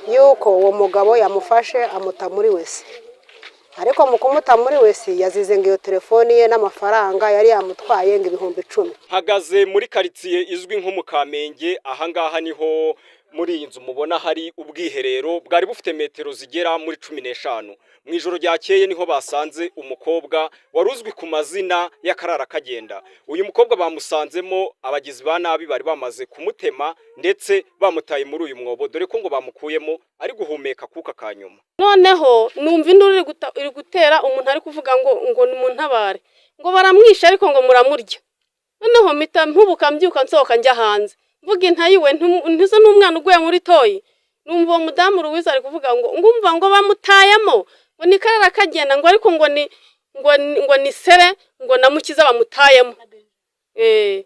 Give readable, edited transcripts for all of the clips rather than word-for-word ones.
Yuko uwo mugabo yamufashe amuta muri WC, ariko mu kumuta muri WC yazize ngo iyo telefoni ye n'amafaranga yari yamutwaye, ngo 10,000. Mpagaze muri karitsiye izwi nko mu Kamenge. Ahangaha niho muri iyi nzu mubona hari ubwiherero bwari bufite metero zigera muri 15. Mu ijoro ryakeye niho basanze umukobwa wari uzwi ku mazina y'Akarara Kagenda. Uyu mukobwa bamusanzemo abagizi ba nabi bari bamaze kumutema ndetse bamutaye muri uyu mwobo, dore ko ngo bamukuyemo ari guhumeka akuka ka nyuma. Noneho numva induru iri gutera, umuntu ari kuvuga ngo nimuntabare, ngo baramwishe, ariko ngo muramurya. Noneho mpita mpubuka, mbyuka, nsohoka njya hanze, mvuga intayiwe ntizo n'umwana uguye muri toyi. Numva uwo mudamu Louise ari kuvuga ngo ngumva ngo bamutayemo, ngo ni Karara Kagenda, ngo ariko ngo ni Sere, ngo na Mukiza bamutayemo.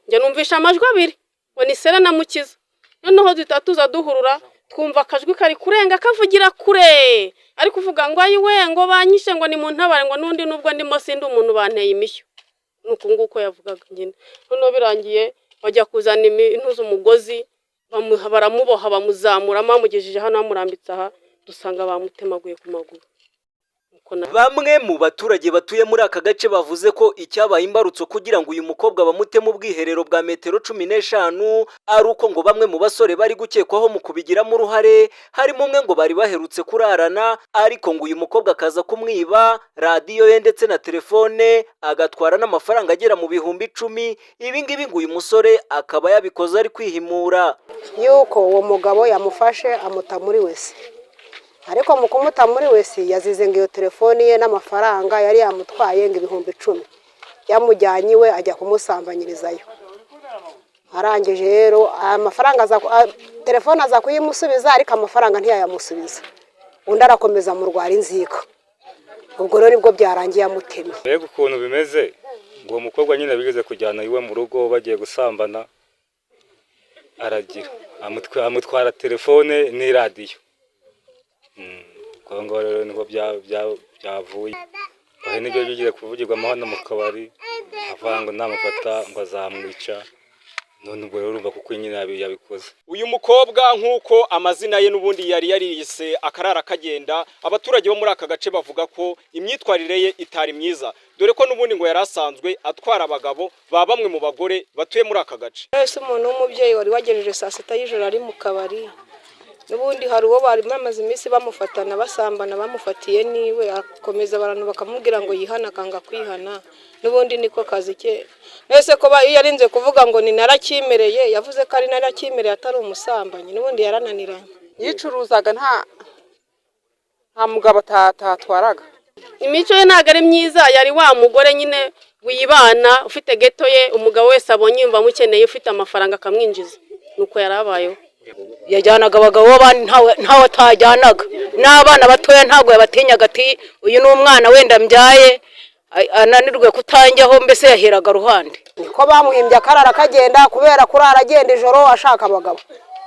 Njye numvisha amajwi abiri, ngo ni Sere na Mukiza. Noneho duhita tuza duhurura, twumva akajwi kari kurenga kavugira kure, ari kuvuga ngo ayiwe, ngo banyishe, ngo ni muntabare, ngo n'undi nubwo ndimo sindi umuntu, banteye imishyo. Ni uku nguko yavugaga nyine. Noneho birangiye bajya kuzana impu z'umugozi, baramuboha, bamuzamuramo, bamugejeje hano, bamurambitse aha, dusanga bamutemaguye ku maguru. Bamwe mu baturage batuye muri aka gace bavuze ko icyabaye imbarutso kugira ngo uyu mukobwa bamute mu bwiherero bwa metero 15 ari uko ngo bamwe mu basore bari gukekwaho mu kubigiramo uruhare, harimo umwe ngo bari baherutse kurarana, ariko ngo uyu mukobwa akaza kumwiba radiyo ye ndetse na telefone, agatwara n'amafaranga agera mu 10,000. Ibi ngibi ngo uyu musore akaba yabikoze ari kwihimura. Yuko uwo mugabo yamufashe amuta muri WC, ariko mu kumuta muri WC yazize ngo iyo telefoni ye n'amafaranga yari yamutwaye, ngo 10,000, yamujyanye iwe ajya kumusambanyirizayo. Arangije rero amafaranga aza telefone aza kuyimusubiza, ariko amafaranga ntiyayamusubiza. Undi arakomeza amurwara inzika. Ubwo rero nibwo byarangiye amutemye. Mbega ukuntu bimeze, ngo uwo mukobwa nyine bigeze kujyana iwe mu rugo bagiye gusambana, aragira amutwara telefone n'iradiyo. Ubwo ngubwo rero niho byavuye. Aho nibyo bigiye kuvugirwamo hano mu kabari, avuga ngo namufata ngo azamwica. None ubwo rero urumva kuko nyine yabikoze. Uyu mukobwa, nk'uko amazina ye n'ubundi yari yariyise Akarara Kagenda, abaturage bo muri aka gace bavuga ko imyitwarire ye itari myiza, dore ko n'ubundi ngo yari asanzwe atwara abagabo ba bamwe mu bagore batuye muri aka gace. Wese umuntu w'umubyeyi wari wagejeje saa 6 y'ijoro ari mu kabari, n'ubundi hari uwo bari bamaze iminsi bamufatana basambana, bamufatiye niwe, akomeza abantu bakamubwira ngo yihane, akanga kwihana. N'ubundi niko kazi ke. Mbese ko iyo yarinze kuvuga ngo ni narakimereye, yavuze ko ari narakimereye, atari umusambanyi, n'ubundi yarananiranye. Yicuruzaga, nta mugabo atatwaraga. Imico ye ntabwo ari myiza. Yari wa mugore nyine wibana, ufite ghetto ye, umugabo wese abonye yumva amukeneye, ufite amafaranga akamwinjiza. Nuko yari abayeho. Yajyanaga abagabo b'abandi, ntawe atajyanaga, n'abana batoya ntabwo yabatinyaga, ati uyu ni umwana wenda mbyaye ananirwe kutanjyaho. Mbese yaheraga ruhande. Niko bamuhimbye Akarara Kagenda, kubera kurara agenda ijoro ashaka abagabo,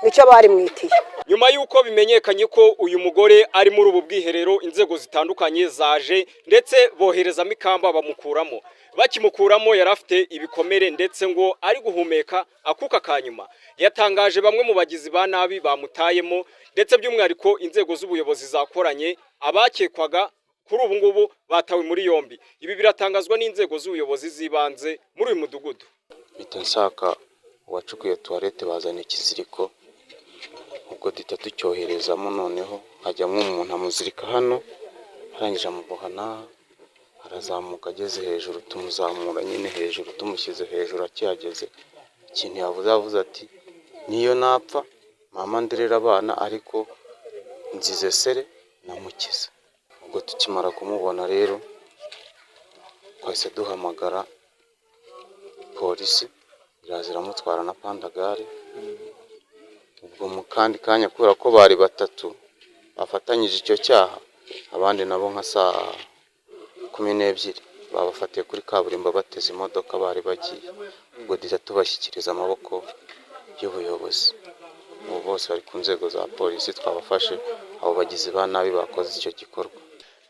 nicyo bari mwitiye. Nyuma y'uko bimenyekanye ko uyu mugore ari muri ubu bwiherero, inzego zitandukanye zaje ndetse boherezamo ikamba, bamukuramo. Bakimukuramo yari afite ibikomere ndetse ngo ari guhumeka akuka ka nyuma. Yatangaje bamwe mu bagizi ba nabi bamutayemo, ndetse by'umwihariko inzego z'ubuyobozi zakoranye, abakekwaga kuri ubu ngubu batawe muri yombi. Ibi biratangazwa n'inzego z'ubuyobozi z'ibanze muri uyu mudugudu. Mpita nshaka uwacukuye toilette, bazana ikiziriko, ubwo duhita tucyoherezamo. Noneho hajyamo umuntu, amuzirika hano, arangije amuboha n'aha, arazamuka, ageze hejuru tumuzamura nyine hejuru. Tumushyize hejuru, akihageze ikintu yavuze, yavuze ati: "Niyo napfa mama nderera abana, ariko nzize Sere na Mukiza." Ubwo tukimara kumubona rero twahise duhamagara polisi, iraza iramutwara na pandagare. Ubwo mu kandi kanya, kubera ko bari batatu bafatanyije icyo cyaha, abandi nabo nka saa 12 babafatiye kuri kaburimbo bateze imodoka bari bagiye. Ubwo duhita tubashyikiriza amaboko y'ubuyobozi. Ubu bose bari ku nzego za polisi, twabafashe, abo bagizi ba nabi bakoze icyo gikorwa.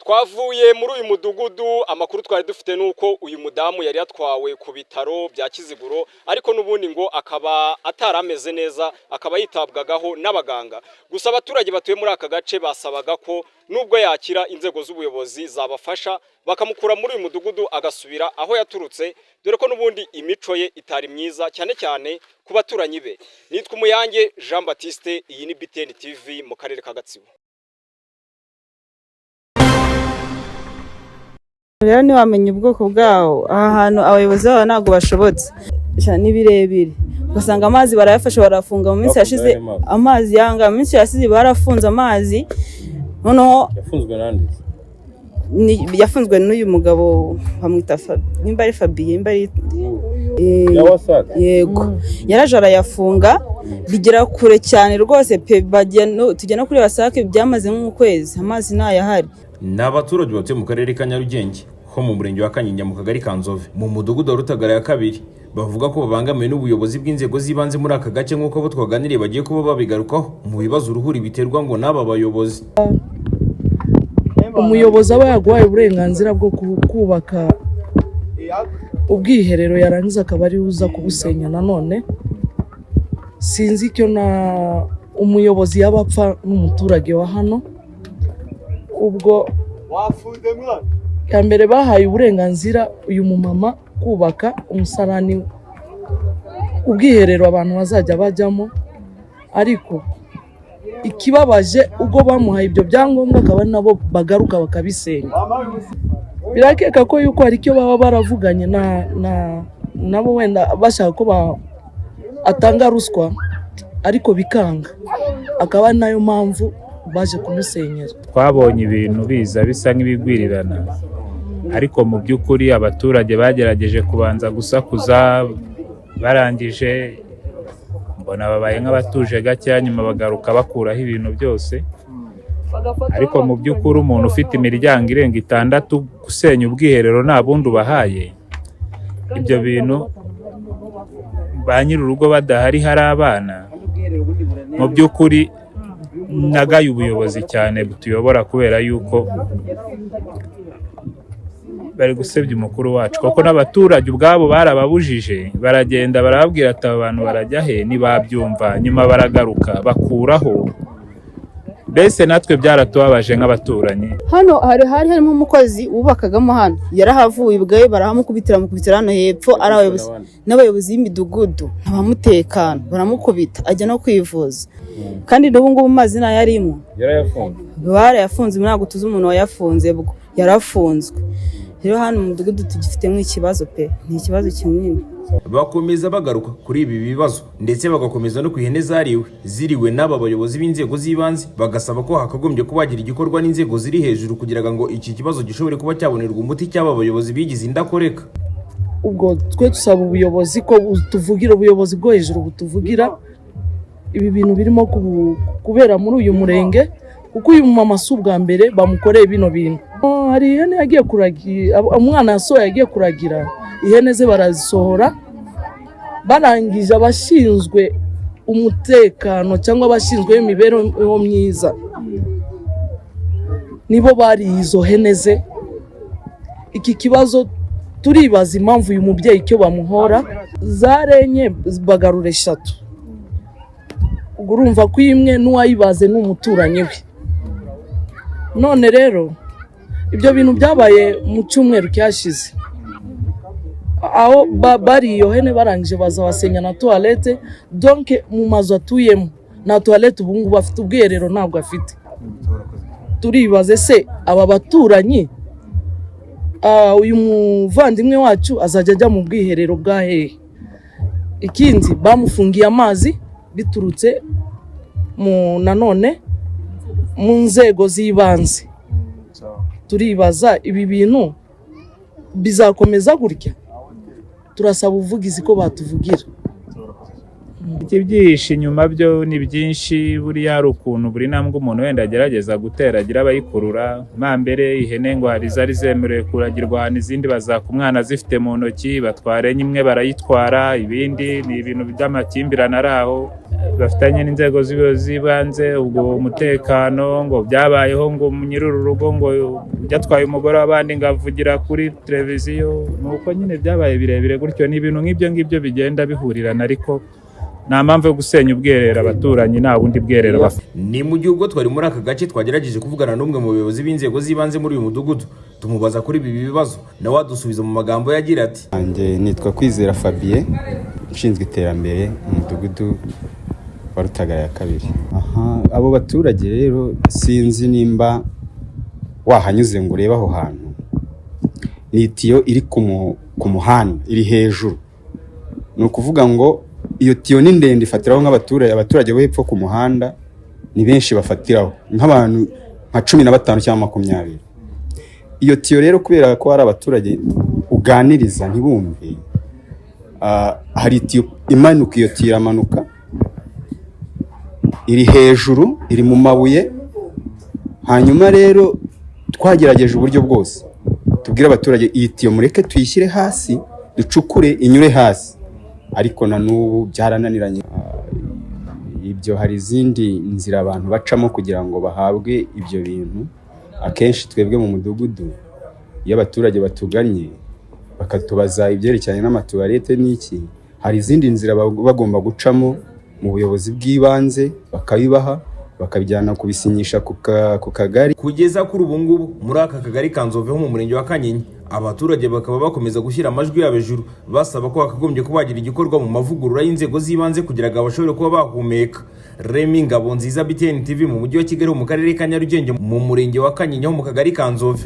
Twavuye muri uyu mudugudu, amakuru twari dufite ni uko uyu mudamu yari yatwawe ku bitaro bya Kiziguro, ariko n'ubundi ngo akaba atari ameze neza, akaba yitabwagaho n'abaganga. Gusa abaturage batuye muri aka gace basabaga ko nubwo yakira, inzego z'ubuyobozi zabafasha bakamukura muri uyu mudugudu agasubira aho yaturutse, dore ko n'ubundi imico ye itari myiza, cyane cyane ku baturanyi be. Nitwa Umuyange Jean Baptiste, iyi ni BTN TV mu karere ka Gatsibo. Rero ntiwamenya ubwoko bwawo. Aha hantu abayobozi babo ntabwo bashobotse. Ni birebire, ugasanga amazi barayafashe barafunga. Mu minsi yashize amazi yanga, mu minsi yashize barafunze amazi, noneho Yafunzwe nande? Yafunzwe n'uyu mugabo bamwita nimba ari Fabien, nimba ari Ya WASAC? Yego, yaraje arayafunga, bigera kure cyane rwose pe. Tujya no kuri WASAC, byamaze nk'ukwezi amazi ntayahari. Ni abaturage batuye mu karere ka Nyarugenge, ho mu murenge wa Kanyinya, mu kagari ka Nzove, mu mudugudu wa Rutagara ya kabiri, bavuga ko babangamiwe n'ubuyobozi bw'inzego z'ibanze muri aka gace, nk'uko abo twaganiriye bagiye kuba babigarukaho mu bibazo uruhuri biterwa ngo n'aba bayobozi. Umuyobozi aba yaguhaye uburenganzira bwo kubaka ubwiherero, yarangiza akaba ariwe uza kubusenya. Nanone sinzi icyo na umuyobozi yaba apfa n'umuturage wa hano. Ubwo ya mbere bahaye uburenganzira uyu mumama kubaka umusarani, ubwiherero abantu bazajya bajyamo, ariko ikibabaje ubwo bamuhaye ibyo byangombwa akaba ari nabo bagaruka bakabisenya. Birakeka ko yuko hari icyo baba baravuganye na nabo, wenda bashaka ko atanga ruswa ariko bikanga, akaba ari nayo mpamvu baje kumusenyera. Twabonye ibintu biza bisa nk'ibigwirirana, ariko mu by'ukuri abaturage bagerageje kubanza gusakuza, barangije mbona babaye nk'abatuje gakeya, nyuma bagaruka bakuraho ibintu byose. Ariko mu by'ukuri umuntu ufite imiryango irenga 6, gusenya ubwiherero nta bundi ubahaye, ibyo bintu ba nyir'urugo badahari, hari abana, mu by'ukuri nagaye ubuyobozi cyane butuyobora, kubera yuko bari gusebya umukuru wacu, kuko n'abaturage ubwabo barababujije, baragenda barababwira ati: "Aba bantu barajya he?" Ntibabyumva, nyuma baragaruka bakuraho. Mbese natwe byaratubabaje nk'abaturanyi. Hano hari harimo umukozi wubakagamo hano, yarahavuye ubwawe, barahamukubitira, mukubitira hano hepfo, ari abayobozi n'abayobozi b'imidugudu ntabamutekano, baramukubita ajya no kwivuza. Kandi n'ubu ngubu amazi ntayo arimo. Yarayafunze? Barayafunze, ntabwo tuzi umuntu wayafunze, bwo yarafunzwe. Rero hano mu mudugudu tugifitemo ikibazo pe, ni ikibazo kinini. Bakomeza bagaruka kuri ibi bibazo, ndetse bagakomeza no ku ihene zariwe, ziriwe n'aba bayobozi b'inzego z'ibanze, bagasaba ko hakagombye kuba hagira igikorwa n'inzego ziri hejuru kugira ngo iki kibazo gishobore kuba cyabonerwa umuti cy'aba bayobozi bigize indakoreka. Ubwo twe dusaba ubuyobozi ko butuvugira, ubuyobozi bwo hejuru butuvugira ibi bintu birimo kubera muri uyu murenge, kuko uyu mumama si ubwa mbere bamukoreye bino bintu. Oh, hari ihene yagiye kuragira, umwana yasohoye yagiye kuragira ihene ze, barazisohora, barangije abashinzwe umutekano cyangwa abashinzwe imibereho myiza nibo bariye izo hene ze. Iki kibazo turibaza impamvu uyu mubyeyi icyo bamuhora. Zarenye bagarura eshatu, ubwo urumva ko imwe n'uwayibaze ni umuturanyi we. None rero ibyo bintu byabaye mu cyumweru cyashize, aho bari iyo hene, barangije baza basenya na toilette. Donc mu mazu atuyemo nta toilette ubu ngubu afite, ubwiherero ntabwo afite. Turibaze se aba baturanyi, uyu muvandimwe wacu azajya ajya mu bwiherero bwa hehe? Ikindi, bamufungiye amazi biturutse mu nanone mu nzego z'ibanze. Turibaza ibi bintu bizakomeza gutya? Turasaba ubuvugizi ko batuvugira. Ikibyihishe inyuma byo ni byinshi. Buriya hari ukuntu buri ntambwe umuntu wenda agerageza gutera agira abayikurura. Mbere ihene ngo hari izari zemerewe kuragirwa ahantu, izindi bazaka umwana zifite mu ntoki, batwara enye imwe barayitwara. Ibindi ni ibintu by'amakimbirane ari aho bafitanye n'inzego z'ibanze. Ubwo umutekano ngo byabayeho, ngo nyiri uru rugo ngo yatwaye umugore w'abandi, ngo avugira kuri televiziyo. Ni uko nyine byabaye birebire gutyo. Ni ibintu nk'ibyo ngibyo bigenda bihurirana, ariko nta mpamvu yo gusenya ubwiherero. Abaturanyi nta bundi bwiherero bafite. Ni mu gihe ubwo twari muri aka gace twagerageje kuvugana n'umwe mu bayobozi b'inzego z'ibanze muri uyu mudugudu, tumubaza kuri ibi bibazo, nawe adusubiza mu magambo ye agira ati: Njye nitwa Kwizera Fabien, ushinzwe iterambere mu mudugudu wa Rutagara ya kabiri. Aha, abo baturage rero sinzi nimba wahanyuze ngo urebe aho hantu. Ni itiyo iri ku muhanda, iri hejuru. Ni ukuvuga ngo iyo tiyo ni ndende, ifatiraho nk'abaturage. Abaturage bo hepfo ku muhanda ni benshi, bafatiraho nk'abantu nka 15 cyangwa 20. Iyo tiyo rero, kubera ko hari abaturage uganiriza ntibumve, hari itiyo imanuka. Iyo tiyo iramanuka, iri hejuru, iri mu mabuye. Hanyuma rero twagerageje uburyo bwose tubwire abaturage: iyi tiyo mureke tuyishyire hasi, ducukure inyure hasi, ariko na n'ubu byarananiranye. Ibyo hari izindi nzira abantu bacamo kugira ngo bahabwe ibyo bintu. Akenshi twebwe mu mudugudu, iyo abaturage batugannye bakatubaza ibyerekeranye n'amatuwarete n'iki, hari izindi nzira bagomba gucamo mu buyobozi bw'ibanze, bakabibaha, bakabijyana kubisinyisha ku kagari. Kugeza kuri ubu ngubu muri aka kagari ka Nzove ho mu murenge wa Kanyinya, abaturage bakaba bakomeza gushyira amajwi yabo hejuru basaba ko hakagombye kuba hagira igikorwa mu mavugurura y'inzego z'ibanze kugira ngo bashobore kuba bahumeka. Remy Ngabonziza, BTN TV, mu mujyi wa Kigali, mu karere ka Nyarugenge, mu murenge wa Kanyinya ho mu kagari ka Nzove.